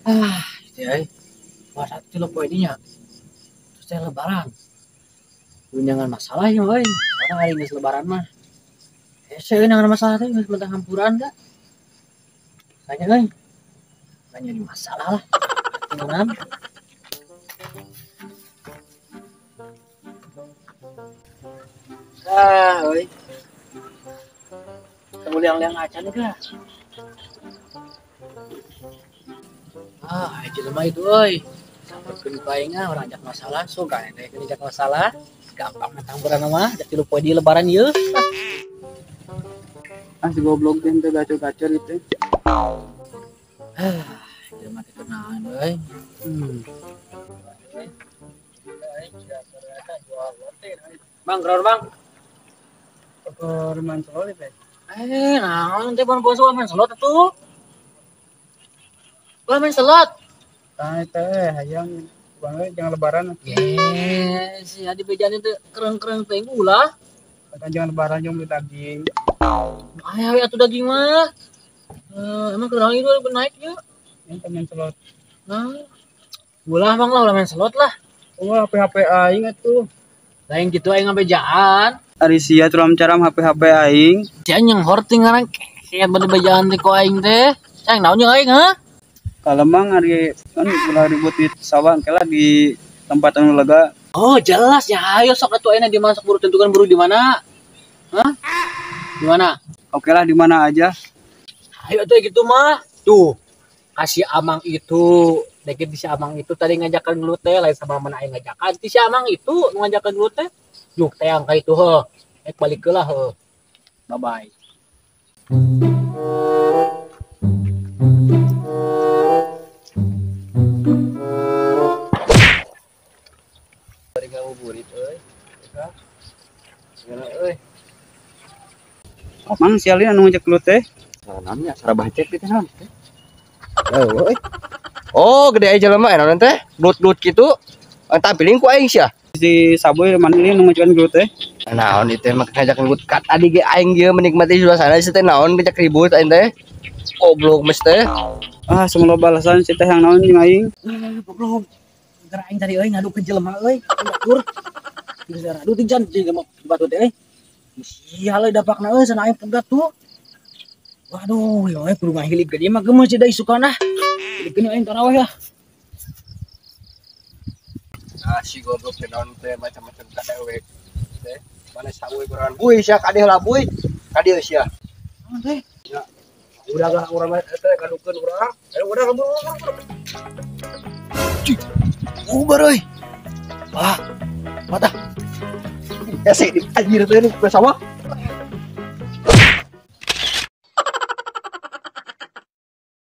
Ah, itu ya. Wah, satu lo poin nya. Terus teh lebaran. Jangan masalah ya, euy. Sekarang hari geus lebaran mah. Hese euy jangan masalah teh geus mentang hampuran da. Tanya euy. Tanya di masalah lah. Tinggalan. Ah, euy. Kamu liang-liang acan kah? Ah, jelema itu euy. Sampeurkeun ku aing ah urang ajak masalah, so gak teh ajak masalah. Gampang mentang hampuran mah, da 3 poe di lebaran ieu. Ah, si goblok teh teu gacor-gacor itu. Ah, jelema teh kenalan euy. Bang, geror bang. Geror main slot teh. Naon teh bon bos main slot atuh. Gua main slot. Tah teh hayang bang jangan lebaran. Yes, si adi bejaan itu kereng-kereng teh ulah. Kan jangan lebaran jeung beli daging. Aya we atuh daging mah. Emang kurang itu naik ya. Yang main slot. Nah. Ulah bang lah, ulah main slot lah. Oh, HP-HP aing atuh. Lain gitu aing ngabejaan. Ari sia tulam caram HP-HP aing. Sia yang horting ngaran kayak bade bejaan teh ku aing teh. Cang naon jeung aing ha? Kalemang ari kan ulah ribut di sawah engke di tempat anu lega. Oh, jelas ya. Ayo sok atuh ayeuna di mana sok buru tentukan buru di mana? Hah? Di mana? Oke lah di mana aja. Ayo atuh gitu mah. Tuh. Kasih amang itu. Deket si amang itu tadi ngajakan gelut teh lain sama mana aing ngajakan. Si amang itu ngajakan gelut teh. Yuk teh angka itu heuh. Ek balik heula heuh. Bye bye. Bari ngabuburit euy. Segala euy. Mang si Alin anu ngajak gelut teh? Naon nya sarabah cek teh naon teh? Euy. Oh, gede aja jelema naon teh? Gelut-gelut kitu. Tampiling ku aing sia. Si Saboy mana ini nu ngajakan gelut teh? Naon itu emang ngajak gelut kat tadi ge aing ge menikmati suasana si teh naon ngajak ribut aing teh. Goblok mes teh. Ah, semua balasan si teh yang naon jeung aing. Goblok. Gara aing tadi euy ngadu ke jelema euy, batur. Geus adu teh jan jelema batu teh euy. Sial euy dapakna euy sana aing pegat tuh. Waduh, euy kudu ngahilig ge mah geus da isukana. Hiligkeun aing taraweh lah. Ah, si goblok teh naon teh macam-macam ka dewek. Teh, mana sawe kurangan buih sia ka dieu lah buih. Ka dieu sia. Naon teh? Ya. Udah lah urang mah teh kadukeun urang. Ayo udah lembur. Cik. Ubar euy. Ah. Mata. Ya sih anjir teh nu sawah.